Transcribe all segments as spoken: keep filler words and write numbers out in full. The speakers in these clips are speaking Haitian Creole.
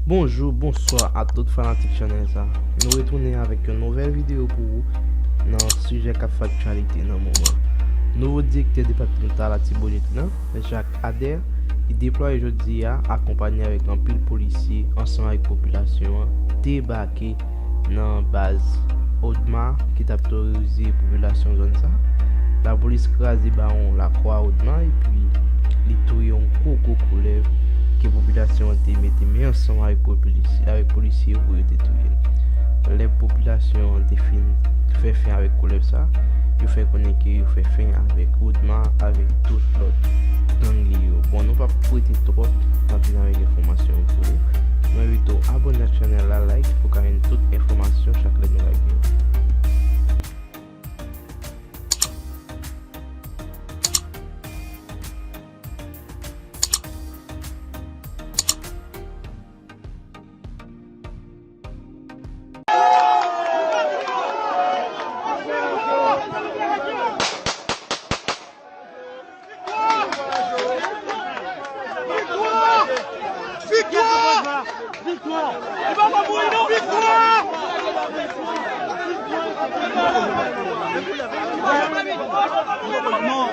Bonjou, bonswa a tout fanatik chanèl sa. Nou retounen avèk yon nouvèl videyo pou ou nan sijè k ap fè aktyalite nan moman. Nouvo direktè depatmantal Latibonit lan, Jacques Ader, ki deplwaye jodi a, akonpanye avèk anpil polisye, ansanm avèk popilasyon an, debake nan baz Odma ki t ap terorize popilasyon zòn sa. Lapolis kraze bawon Lakwa Odma epi li touye yon gwo gwo koulèv ke popilasyon an te mete men ansanm avèk popilis-, avèk polisye pou yo te touye l. Lè popilasyon an te fin fè fen avèk koulèv sa, yo fè konnen ke yo fè fen avèk Odma, avèk tout lòt gang li yo. Bon, nou p ap rete twòp nan vin avèk enfòmasyon yo pou ou. Nou envite w abòne ak chanèl la, like pou ka jwenn tout enfòmasyon chak lè nou lage yo. Viktwa! Viktwa! Viktwa! Li pa ka mouri non! Viktwa! Non, non, non.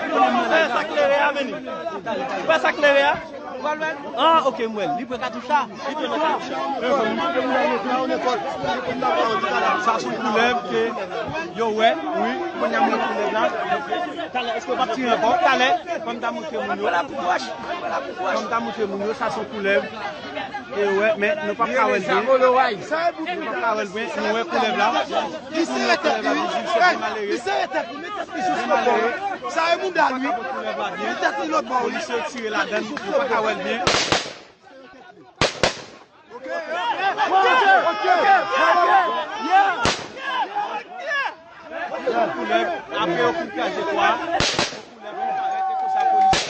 Sa klere a vini. Wè sa klere a? Ah, ok, m wè l. Li pran katouch la. Li pran katouch la. Sa se yon koulèv ke yo wè, wi. Kounye a m wè koulèv la. Talè, èske w p ap tire ankò? Talè, fò m ta montre moun yo. Fò m ta montre moun yo, sa se yon koulèv. E wè, men nou p ap ka wè l byen. Nou p ap ka wè l byen. Nou wè koulèv la. Li sere tèt li, wi. Li sere tèt li, men tèt li jis lòt bò, wi. Sa e mouda l, wi. Men tèt li lòt bò, wi. Polisye yo tire ladan l, nou pa ka wè l byen. Koulèv, apre yo fin kraze kwa. Koulèv, arete konsa polisye.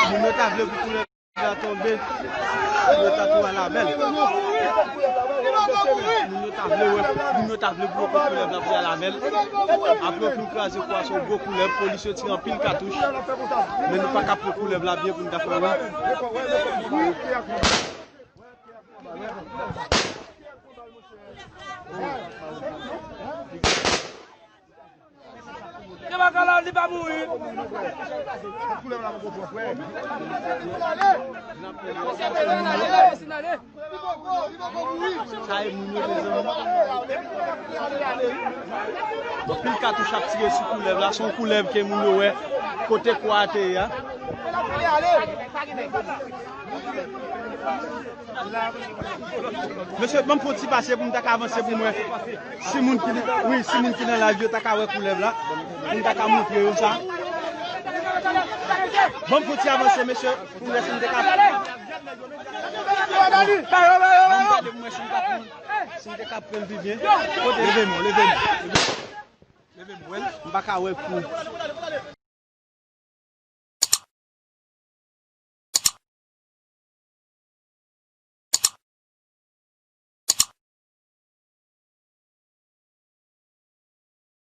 Moun yo ta vle pou koulèv la tonbe, moun yo ta tou al avè l. Moun yo ta vle wè, moun yo ta vle pou yo pran koulèv la pou y al avè l. Apre yo fin kraze kwa, se yon gwo koulèv, polis yo tire anpil katouch. Men nou pa ka pran koulèv la byen pou n ta fè wè. Li pa ka la, li pa mouri. Sa e moun yo te zan. Anpil katouch ap tire sou koulèv la. Se yon koulèv ke moun yo wè kote kwa a te ye a. Mesye, ban m fè yon ti pase pou m ta ka avanse pou m wè. Si moun ki, wi, si moun ki nan live yo ta ka wè koulèv la, pou m ta ka montre yo sa. Ban m fè yon ti avanse, mesye, pou m wè si m te ka. Ban m gade pou m wè si m ka pran, si m te ka pran l pi byen. Leve men w, leve men w. Leve m wè l. M pa ka wè kou.